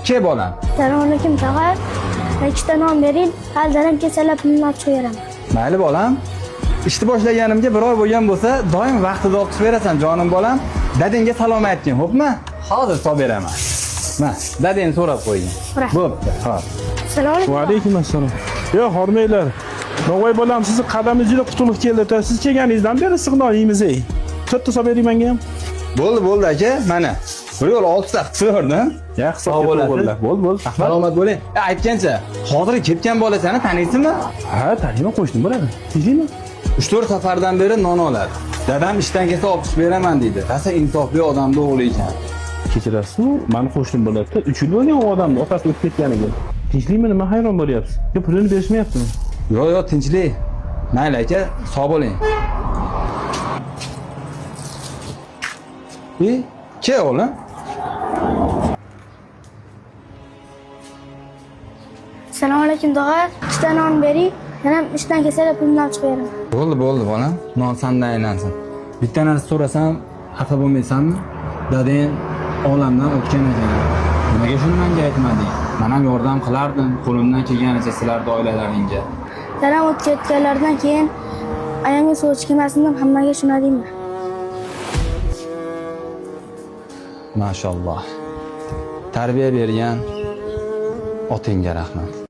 Ke bolam. Assalomu alaykum tog'a. Ikkita non bering. Hali dadam kelsalar pulini olib chiqib beraman. Mayli bolam. Ishni boshlaganimga bir oy bo'lgan bo'lsa, doim vaqtida olib chiqib berasan, jonim bolam. Dadangga salom aytgin, xo'pmi? Hozir solib beraman. Ma, dadangni so'rab qo'ygin. Rahmat. Bo'pti, hop. Assalomu alaykum. Va alaykum assalom. Yo'q, hormanglar. Novvoy bolam, sizni qadamingiz juda qutlug' keldi. Siz kelganingizdan beri issiq non yeymiz ey. To'rtta solib bering menga ham. Bo'ldi, bo'ldi aka, mana. Bir yo'l oltita qilib berdim. Yaxshi, Sog' bo'lasiz. Bo'l, bo'l. Salomat bo'ling. E, aytgancha, hozir ketgan bolasani taniysizmi? Ha, taniyman, qo'shnim bo'ladi. Tinchlikmi? 3-4 safardan beri non oladi. Dadam ishdan kelsa olib chiqib beraman deydi. Rosa insofli odamni o'g'li ekan. Kechirasiz, mani qo'shnim bo'ladi. 3 yil bo'lgan u odamni otasi o'tib ketganiga. Tinchlikmi, nima hayron bo'lyapsiz? Yo, pulini berishmayaptimi? Yo'q, yo'q, tinchlik. Mayli aka, sog' bo'ling. E, ke o'g'lim? Assalomu alaykum tog'a. Ikkita non bering. Dadam ishdan kelsalar pulini olib chiqib beraman. Bo'ldi, bo'ldi bolam. Non sandan aylansin. Bitta narsa so'rasam, xafa bo'lmaysanmi? Dadang olamdan o'tgan ekan. Nimaga shuni menga aytmading? Men ham yordam qilardim, qo'limdan kelganicha sizlarni oilalaringga. Dadam o'tib ketganlaridan keyin ayamga so'z kelmasin deb hammaga shuni deyman. Mashalloh. Tarbiya bergan otingga rahmat.